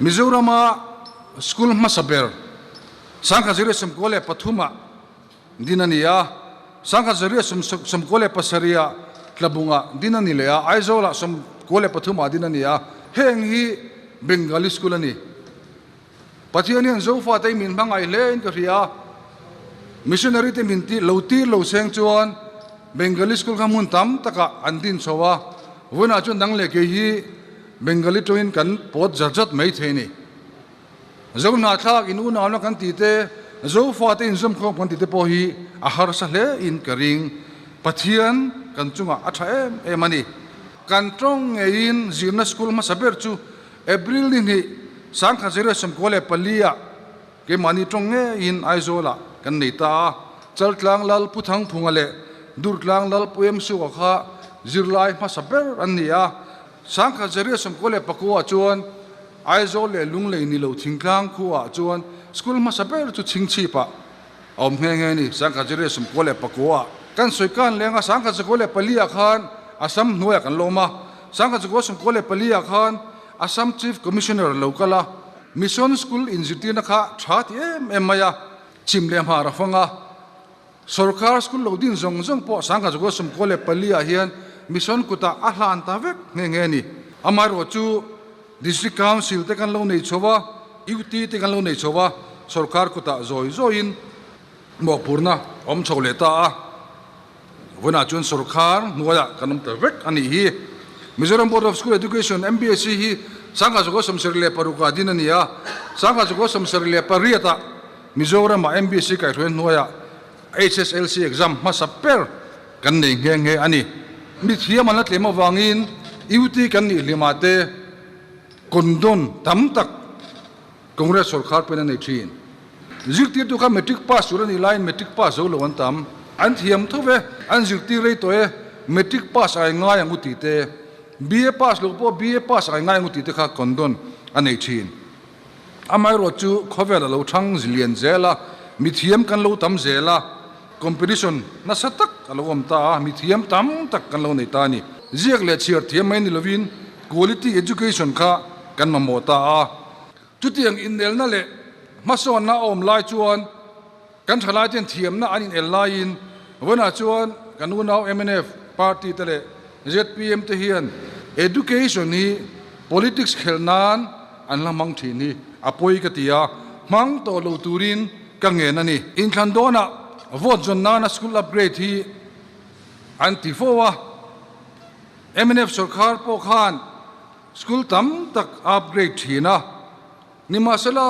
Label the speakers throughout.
Speaker 1: Mizorama school hmasa ber 1993 ah din a ni a, 1997 ah Tlabungah din a ni leh a, Aizawlah 93 ah din a ni a, heng hi Bengali school a ni. Pathian hian Zofate min hmangaih hle in ka hria a, missionary te min tih lo tir lo seng chuan Bengali school kha hmun tam takah an din chho a, vawiinah chuan dang leh kei hi Bengali tawngin kan pawt zat zat mai thei a ni. Zo hnahthlak in unauna kan tih te, Zofate inzawmkhawm kan tih te pawh hi a harsa hle in ka ring. Pathian kan chungah a tha em em a ni. Kan tawng ngeiin zirna school hmasa ber chu April ni hnih, 1994 ah keimahni tawng ngeiin Aizawlah kan nei ta a, Chaltlang Lal Pu Thangphunga leh Durtlang Lal Pu Emsuka kha zirlai hmasa ber an ni a. 1994 ah chuan Aizawl leh Lunglei ni lo thingtlang khuaah chuan school hmasa ber chu Chhingchhipah a awm nghe nghe a ni. 1994 ah kan sawi kan leng a, 1994 ah khan Assam hnuaiah kan lawm a, 1994 ah khan Assam Chief Commissioner lo kal a, Mission School inzirtirna kha tha ti em em mai a, chim leh hmar a fang a. Sorkar school lo din zawng zawng pawh 1994 ah hian Mission kutah a hlan ta vek nghe nghe a ni. Amaherawh chu District Council te kan lo nei chho a, UT te kan lo nei chho a, sorkar kutah zawi zawiin mawhphurhna a awm chho leh ta a. Vawiinah chuan sorkar hnuaiah kan awm ta vek a nih hi. Mizoram Board of School Education, MBSE, hi 1976 ah din a ni a, 1978 ah Mizoramah MBC kaihhruai hnuaiah HSLC exam hmasa ber kan nei nghe nghe a ni. Mithiam an la tlem avangin UT kan nih hlimah te condon tam tak Congress sawrkhar pawhin a nei thin. Zirtirtu kha matric pass tur a nih laiin matric pass zo lo an tam. An thiam tho ve, an zirtir rei tawh e, matric pass ai ngai ang u tih te, BA pass loh pawh BA pass ai ngai ang u tih te kha condon a nei thin. Amaherawh chu khawvel a lo thang lian zel a, mithiam kan lo tam zel a, competition nasa tak a lo awm ta a, mithiam tam tak kan lo nei ta a ni. Ziak leh chhiar thiam mai ni lovin quality education kha kan mamawh ta a. Chutiang inelna leh hmasawnna a awm lai chuan kan thalai ten thiamna an inel laiin vawiinah chuan kan unau mnf party te leh zpm te hian education hi politics khelh nan an la hmang thin hi a pawi ka ti a, hmang tawh lo turin ka ngen a ni. Inthlan dawnah vote zawn nana school upgrade hi an ti fo a, mnf sawrkhar pawh khan school tam tak a upgrade thin a. Nimahsela,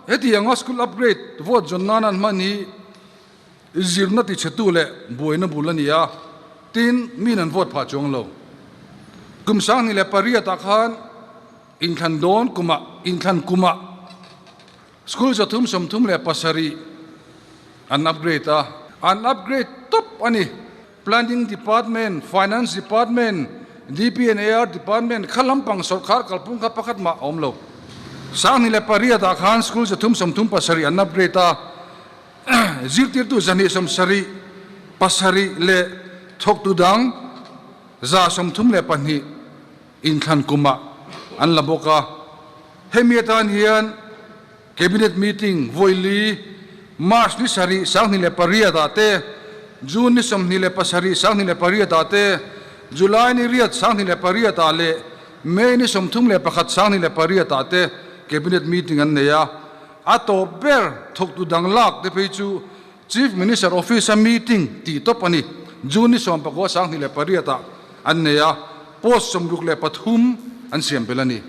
Speaker 1: hetianga school upgrade vote zawn nan an hman hi zirna tichhetu leh buaina bul a ni a, tin min an vote phah chuang lo. Kum 2008 ah khan inthlan dawn kumah inthlan kumah school 337 an upgrade a, an upgrade tawp a ni. Planning Department, Finance Department, DP and AR Department kha lampang sawrkhar kalphung kha pakhat mah a awm lo. 2008 ah khan school 337 an upgrade a, zirtirtu 277 leh thawktu dang 132 inthlan kumah an la bawk a. Hemi atan hian Cabinet meeting vawi li, March ni sarih 2008 ah te, June ni 27 2008 ah te, July ni riat 2008 ah leh May ni 31 2008 ah te Cabinet meeting an nei a. A tawp ber thawktu dang lak te phei chu Chief Minister Office a meeting tih tawp a ni. June ni 19 2008 ah an nei a, post 63 an siam belh a ni.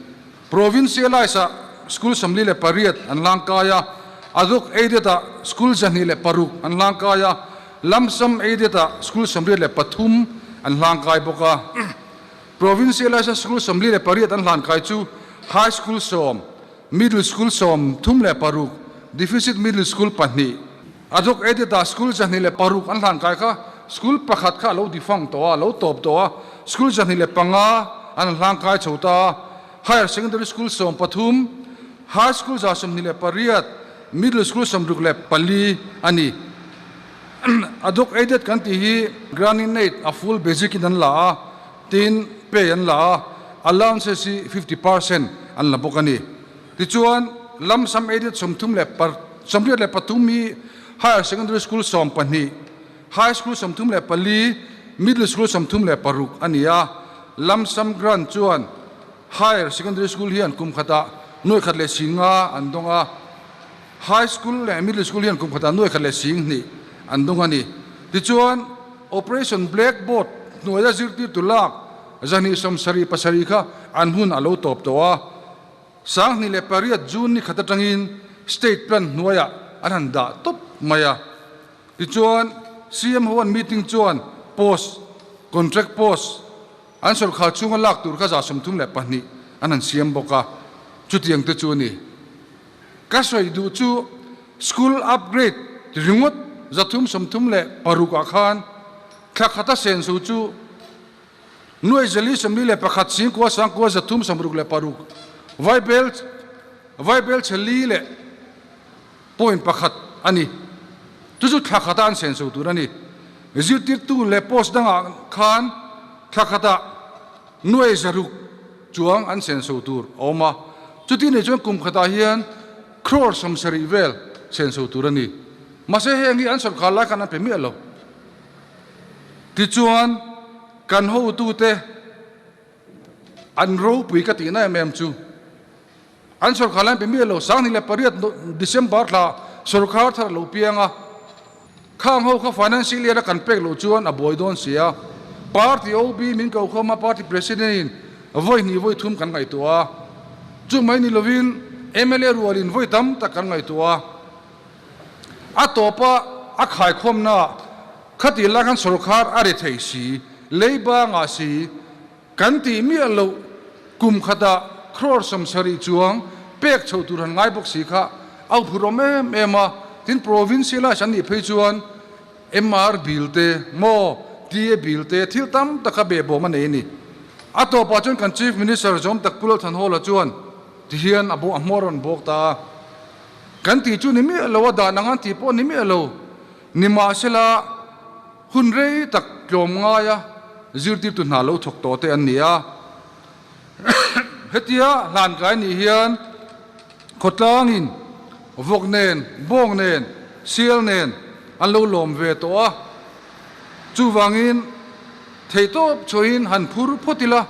Speaker 1: Provincialise ah school 48 an hlangkai a, Adhoc aided ah school 206 an hlangkai a, Lump sum aided ah school 83 an hlangkai bawk a. Provincialise a school 48 an hlankai chu High School sawm, Middle School 36, Deficit Middle School pahnih, Adhoc aided ah school 206 an hlankai kha school pakhat kha a lo defunct tawh a, a lo tawp tawh a, school 205 an hlangkai chho ta a. Higher Secondary School 13, High School 28, Middle School 64 a ni. Adhoc aided kan tih hi Grant in Aid a full basic in an la a, tin pay an la a, allowances hi 50% an la bawk a ni. Tichuan, lump sum aided 33 hi Higher Secondary School 12, High School 34, Middle School 36 a ni a. Lump sum grant chuan Higher Secondary School hian kum khatah nuai khat leh sing nga an dawng a, High School leh Middle School hian kum khatah nuai khat leh sing hnih an dawng a ni. Tichuan, Operation Blackboard hnuaia zirtirtu lak 277 kha an hun a lo tawp tawh a, 2008 June ni khat atangin State Plan hnuaiah an han dah tawp mai a. Tichuan, CM ho an meeting chuan post, contract post, an sawrkhar chhunga lak tur kha 32 an han siam bawk a, chutiang te chu a ni. Ka sawi duh chu school upgrade ringawt 336 ah khan thla khata senso chu nuai 441 singkua sangkua 366 vaibel vaibel chhe li leh point pakhat a ni. Chu chu thla khata an senso tur a ni. Zirtirtu leh post dangah khan thla khatah nuai 600 chuang an senso tur a awm a, chuti nei chuan kum khatah hian crore 70 vel senso tur a ni. Mahse heng hi an sawrkar lai khan an pe miah lo. Tichuan kan hotute an ropui ka tihna em em chu an sawrkar lai an pe miah lo. 2008 December thla sawrkar thar a lo piang a, Khang ho kha financial year a kan pek loh chuan a buai dawn si a, party OB min ko khawm a, party president in vawi hnih vawi thum kan ngaihtuah a, chu mai ni lovin mla rual in vawi tam tak kan ngaihtuah a, a tawp a a khaikhawmna ah khatih lai khan sorkar a ri thei si, leiba ngah si, kan tih miah loh kum khatah crore 70 chuang pek chhoh tur han ngai bawk si kha a uphur awm em em a, tin provincialise an nih phei chuan MR bill te maw TA bill te thil tam tak kha behbawm a nei a ni. A tawpah chuan kan Chief Minister Zawm Tak Pu Lalthanhawla chuan tihian a a hmawr rawn bawk ta a, kan tih chu ni miah lo a dan ang an tih pawh ni miah lo, nimahsela, Hun rei tak tlawm ngaia zirtirtu hna lo thawk tawh te an ni a. Hetia hlankai nih hian khawtlangin vawk nen, bawng nen, sial nen an lo lawm ve tawh a. Chuvangin theihtawp chhuahin han phur phawt ila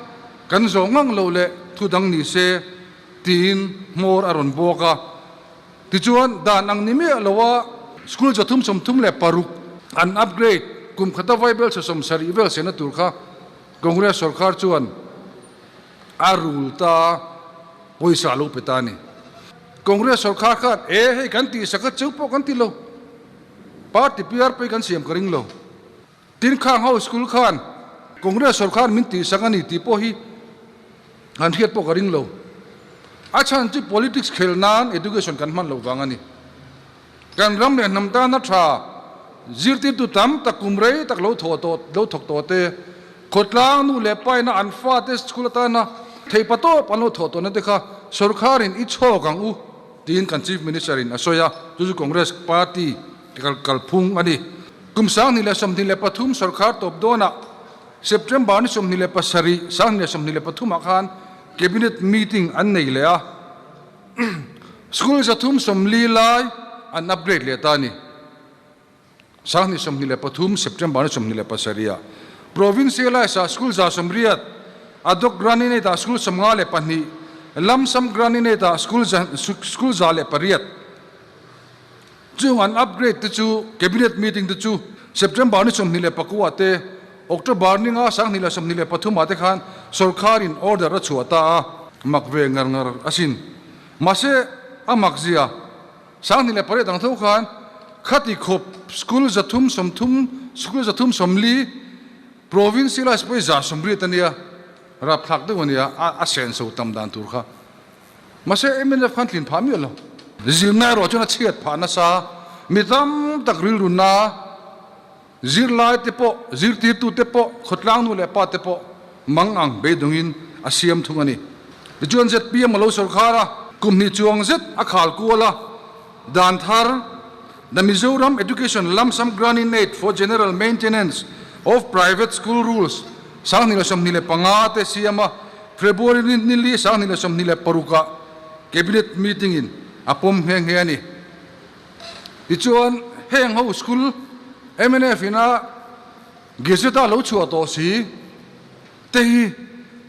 Speaker 1: kan zawh ngang loh leh thu dang ni se tiin hmawr a rawn bawk a. Tichuan, dan ang ni miah loa school 336 an upgrade kum khata vaibel chhe 70 vel sena tur kha Congress sorkar chuan a rul ta pawisa a lo pe ta a ni. Congress sorkar khan e hei kan tihsak a cheu pawh kan ti lo, party PR pawh hi kan siam ka ring lo. Tin khang ho school khan Congress sorkar min tihsak a ni tih pawh hi an hriat pawh ka ring lo. A chhan chu politics khel nan education kan hman loh vang a ni. Kan ram leh hnam tana tha zirtirtu tam tak kum rei tak lo thawh tawh lo thawk tawh te, khawtlang nu leh paina an fate school atana theihpa tawp an lo thawh tawhna te kha sorkarin i chhawk ang u tiin kan Chief Minister in a sawi a, chu chu Congress party kalphung a ni. Kum 2023 sorkar tawp dawnah September ni 27, 2023 ah khan Cabinet meeting an nei leh a, School 340 lai an upgrade leh ta a ni. 2023 September ni 27 ah Provincialised ah School 180, Adhoc Grant-in-Aid ah School 52, Lump Sum Grant-in-Aid ah School 108. Chung an upgrade te chu Cabinet meeting te chu September ni 29 te, October ni nga 2023 ah te khan sorkar in order a chhuah ta a, mak ve ngar ngar asin. Mahse a mak zia 2008 ang tho khan khati khawp school 330, school 340, provincialised pawh hi 180 a nia, rapthlak deuh a nia, a senso tam dan tur kha. Mahse mnf khan tlin phah miah lo. Zirna erawh chuan a chhiat phah nasa. Mi tam tak rilru na, zirlai te pawh, zirtirtu te pawh, khawtlang nu leh pa te pawh mang ang beidawngin a siam thung a ni. Tichuan zpm a lo sawrkhar a, kum hnih chuang zet a khal kual a, dan thar, The Mizoram Education Lump Sum Grant-in-Aid for General Maintenance of Private School Rules, 2025 te siam a, February ni li 2026 ah. Cabinet meeting in a pawm nghe nghe a ni. Tichuan heng ho school mnf ina Gazette a lo chhuah tawh si te hi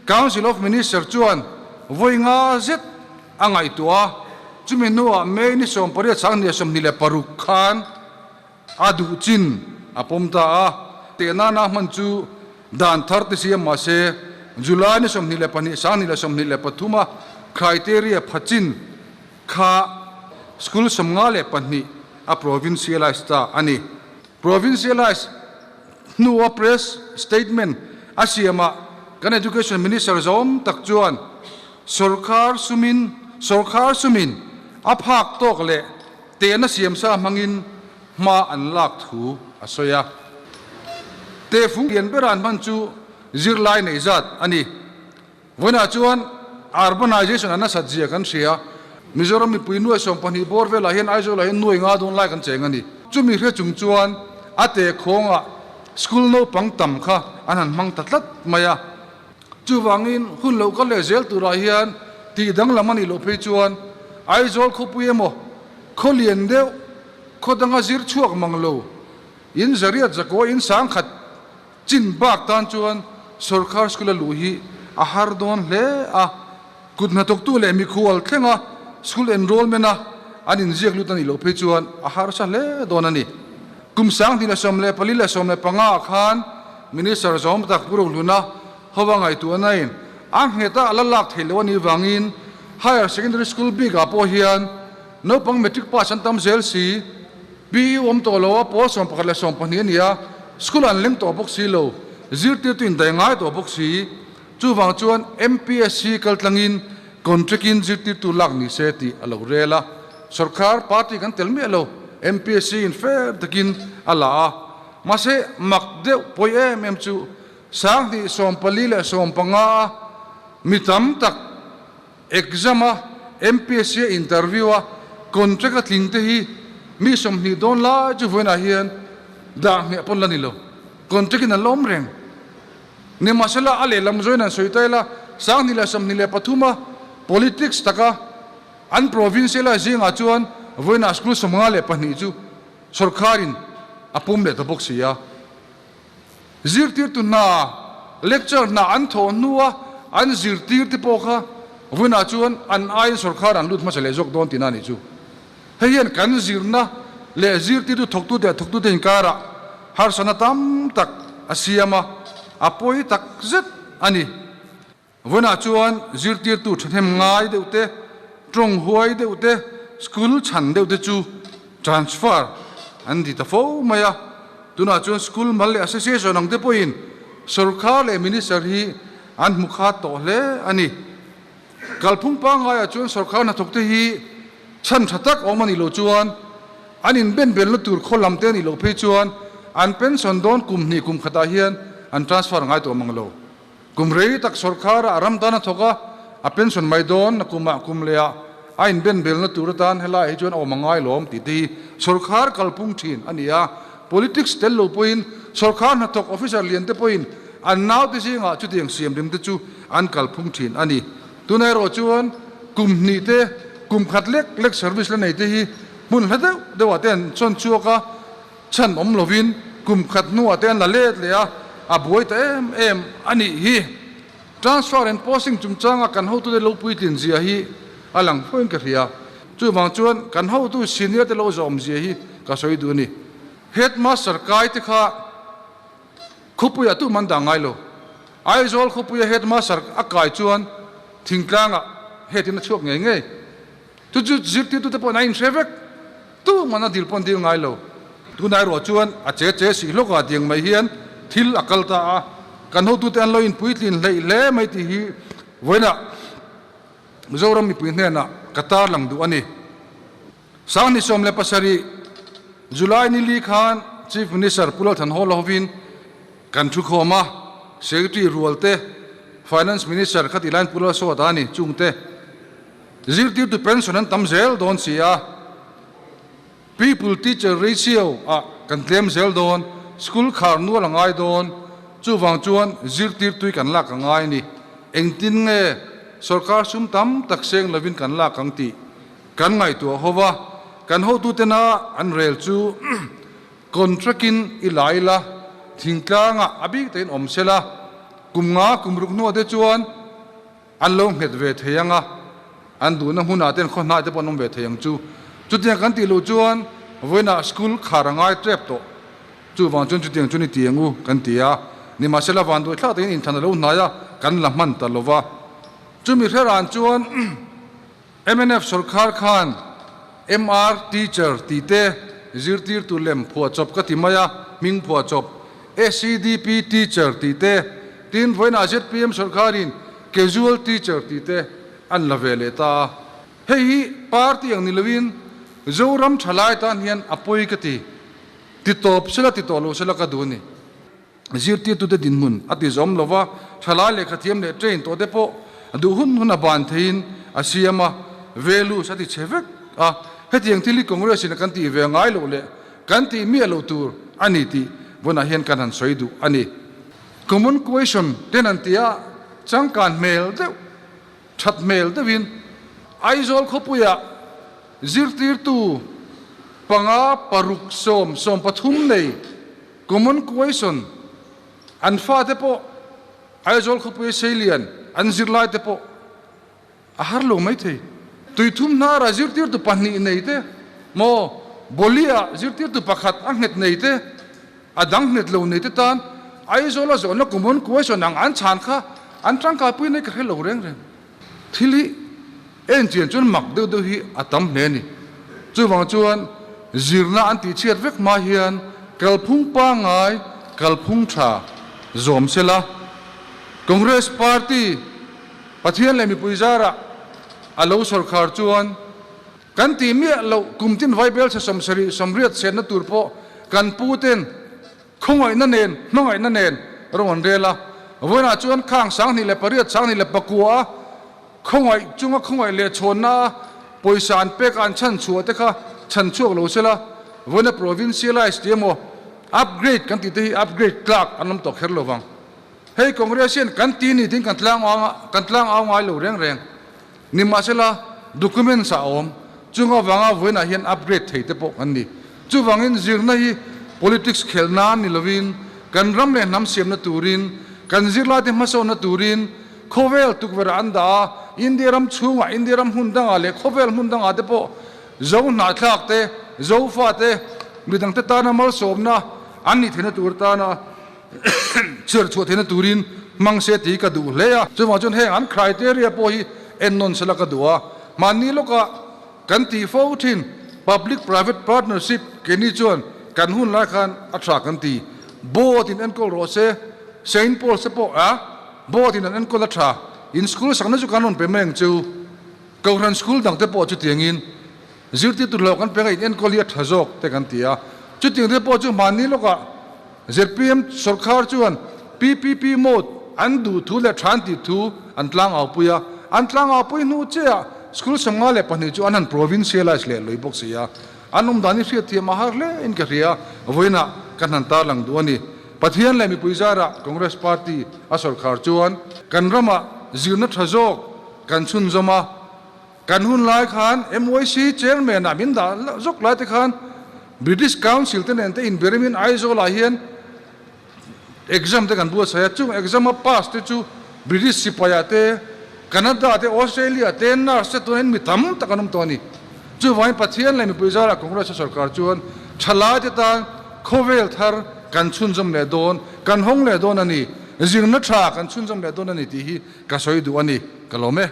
Speaker 1: Council of Minister chuan vawi nga zet a ngaihtuah a, chumi hnuah May ni 18 2026 khan a duh chin a pawm ta a, tehnana hman chu dan thar ti siam mah se July ni 22 2023 a criteria pha chin kha school 54 a provincialise ta a ni. Provincialise hnua press statement a siamah kan Education Minister zawm tak chuan sawrkar sumin sawrkhar sumin a phak tawk leh tehna siamsa hmangin hma an lak thu a sawi a. Tehfung lian bera an hman chu zirlai nei zat a ni. Vawiinah chuan urbanization a nasat zia kan hria. Mizoram mipui nuai 12 bawr velah hian Aizawlah hian nuai nga dawn lai kan cheng a ni. Chumi hre chung chuan a te khawngah school naupang tam kha an han hmang ta tlat mai a. Chuvangin hun lo kal leh zel turah hian tih danglam a nih loh phei chuan Aizawl khawpui emaw khaw lian deuh khaw danga zir chhuak mang lo in zariat zakaw in sangkhat Chin bak tan chuan sawrkar school a luh hi a har dawn hle a, kut hnathawktu leh mikhual thlenga school enrollment a an inziak lut a nih loh phei chuan a harsa hle dawn a ni. Kum 2014 leh 15 ah khan Minister zawm tak Pu Rohluna hova ngaihtuahna in a nghet a la lak theih loh a nih vangin Higher Secondary School bik ah pawh hian naupang matric pass an tam zel si. PU awm tawh lo a, pawl 11 leh 12 a ni a, school an leng tawh bawk si lo, zirtirtu in dai ngai tawh bawk si. Chuvang chuan MPSC kaltlangin contract in zirtirtu lak ni se tih a lo rel a, sorkar party kan tel miah lo, MPSC in fair takin a la a. Mahse mak deuh pawi em em chu 2014 leh 15 a mi tam tak, Exam a, MPSC a interview a, contract a tling te hi mi 20 dawn lai chu vawiinah hian dah hmeh pawn la ni lo. Contract in an la awm reng. Nimahsela a lehlam zawin an sawi ta ila, 2023 a politics taka an provincialise zingah chuan vawiinah school 52 chu sawrkharin a pawm leh ta bawk si a. Zirtirtu hna, lecture hna an thawh hnua an zirtir te pawh kha vawiinah chuan an aiin sawrkhar an lut hmasa leh zawk dawn tihna a nih chu. Hei hian kan zirna leh zirtirtu thawktute leh thawktute inkarah harsatna tam tak a siam a, a pawi tak zet a ni. Vawiinah chuan zirtirtu thahnem ngai deuh te, tawng huai deuh te, school chhan deuh te chu transfer an ti ta fo mai a. Tunah chuan school mal leh association ang te pawhin sawrkar leh minister hi an hmu khat tawh hle a ni. Kalphung pangaiah chuan sawrkar hnathawk te hi chhan tha tak awm a nih loh chuan an inbenbelna tur khaw lam te a nih loh phei chuan an pension dawn kum hnih kum khatah hian an transfer ngai tawh mang lo. Kum rei tak sawrkharah a ram tan a thawk a, a pension mai dawn na kumah kum lehah a inbenbelna tur atan helaiah hi chuan a awm a ngai lawm tih te hi sawrkhar kalpung thin a ni a. Politics tel lo pawhin sawrkhar hnathawk officer lian te pawhin an naute zingah chutiang siam rim te chu an kalphung thin a ni. Tunah erawh chuan kum hnih te, kum khat lek lek service la nei te hi hmun hla deuh deuhah te an sawn chhuak a, Chhan awm lovin kum khat hnuah te an la let leh a, a buai ta em em a nih hi. Transfer and posting chungchanga kan hotute lo puitlin zia hi a lang fo in ka hria. Chuvang chuan kan hotu senior te lo zawm zia hi ka sawi duh a ni. Headmaster kai te kha khawpuiah tum an dah ngai lo. Aizawl khawpuia headmaster a kai chuan thingtlangah head in a chhuak ngei ngei. Chu chu zirtirtute pawhin a inhre vek. Tuman a dil pawn dil ngai lo. Tunah erawh chuan a che che sih hlawkah tiang mai hian thil a kal ta a, kan hotute an lo inpuitlin hleih hle mai tih hi vawiinah Mizoram mipui hnenah ka tarlang duh a ni. 2017 July ni li khan Chief Minister Pu Lalthanhawla hovin kan thukhawm a, Secretary Rualte, Finance Minister kha tih laiin Pu Lalsawta a ni, chungte. Zirtirtu pension an tam zel dawn si a, People teacher ratio ah kan tlem zel dawn, school khar nual a ngai dawn, chuvang chuan zirtirtui kan lak a ngai a ni. Engtin nge? Sorkar sum tam tak seng lovin kan lak ang tih kan ngaihtuah ho va, kan hotutena an rel chu contract-in i la ila, thingtlangah a bik takin awm se la, kum nga kum ruk hnuah te chuan an lo nghet ve thei ang a, an duhna hmunah ten khaw hnai te pawh an awm ve thei ang chu. Chutiang kan tih loh chuan vawiinah school khar a ngai tep tawh. Chuvang chuan chutiang chu ni ti ang u kan ti a, nimahsela vanduai thlak takin inthlan a lo hnai a, kan la hman ta lo va. Chumi hreran chuan mnf sawrkhar khan MR teacher tih te zirtirtu lem phuahchawp ka ti mai a, hming phuahchawp SEDP teacher tih te, tin vawiinah zpm sawrkharin casual teacher tih te an la ve leh ta a. Hei hi party ang ni loin Zoram thalai tan hian a pawi ka ti. Ti tawp sela ti tawh lo sela ka duh a ni. Zirtirtute dinhmun a ti zawm lo va, thalai lehkha thiam leh train tawh te pawh duh hun hun a ban theiin a siam a, values a ti chhe vek a. Hetiang thil hi Congress in a kan tih ve ngai loh leh kan tih miah loh tur a ni tih vawnah hian kan han sawi duh a ni. Common question ten an ti a, changkan hmel deuh, that hmel deuhin Aizawl khawpuiah Zirtirtu panga paruk sawm 13 nei common question an fate pawh Aizawl khawpui Seilian an zirlai te pawh a har lo mai thei. Tuithum hnara zirtirtu pahnih nei te maw Bawlia zirtirtu pakhat a nghet nei te a dang nghet lo nei te tan Aizawl a zawhna common question ang an chhan kha an tangkaipui nei ka hre lo reng reng. Thil hi en chian chuan mak deuh deuh hi a tam hle a ni. Chuvang chuan zirna an tih chhiat vek hma hian kalphung pangngai, kalphung tha zawm se la. Congress Party Pathian leh mipui zarah a lo sawrkhar chuan kan tih miah loh kum tin vaibel chhe 70 80 chenna tur pawh kan pu ten Khawngaihna nen, hmangaihna nen rawng an rel a. Vawiinah chuan khang 2008, 2009 a khawngaih chunga khawngaih leh chhawnna a pawisa an pek a an chhan chhuah te kha chhan chhuak lo sela, vawiina provincialize tih emaw upgrade kan tih te hi upgrade tlak an awm tawh kher lo vang. Hei Congress hian kan ti ni tiin kan tlang kan tlang au ngai lo reng reng. Nimahsela documents ah a awm. Chung avanga vawiinah hian upgrade thei te pawh kan ni. Chuvangin zirna hi politics khelh nan ni lovin kan ram leh hnam siamna turin, kan zirlaite hmasawnna turin khawvel tukverh ah an dah a, India ram chhungah, India ram hmun dangah leh khawvel hmun dangah te pawh Zo hnahthlak te, Zofa te, midangte tana malsawmna an nih theihna tur tana chhiar chhuah theihna turin hmang se tih ka duh hle a. Chuvang chuan heng an criteria pawh hi ennawn sela ka duh a. Mahni lawkah kan tih fo thin public private partnership keini chuan kan hun lai khan a tha kan ti. Board in enkawl rawh se, Saint Paul se pawh a board in an enkawl a tha. In school sakna chu kan rawn pe mai ang chu. Kohhran school dang te pawh chutiangin Zirtirtu hlawh kan peng a in enkawl hi a tha zawk te kan ti a, chutiang te pawh chu hmanni lawkah zpm sawrkhar chuan PPP mode an duh thu leh tha an tih thu an tlangaupui a, an tlangaupui hnu chiahah school 52 chu an han provincialize leh lui bawk si a, an awm dan hi hriatthiam a har hle in ka hria, vawiinah kan han tarlang duh a ni. Pathian leh mipui zarah Congress party a sawrkhar chuan kan ramah zirna tha zawk kan chhunzawm a, Kan hun lai khan MYC chairman ah min dah zawk lai te khan British Council te nen te inberimin Aizawl ah hian exam te kan buatsaih a, chung exam a pass te chu British sipai ah te, Canada te, Australia te, nurse te tunin mi tam tak an awm tawh a ni. Chuvangin Pathian leh mipui zarah Congress a sorkar chuan thalai te tan khawvel thar kan chhunzawm leh dawn, kan hawng leh dawn a ni, zirna tha kan chhunzawm leh dawn a ni tih hi ka sawi duh a ni, ka lawm e.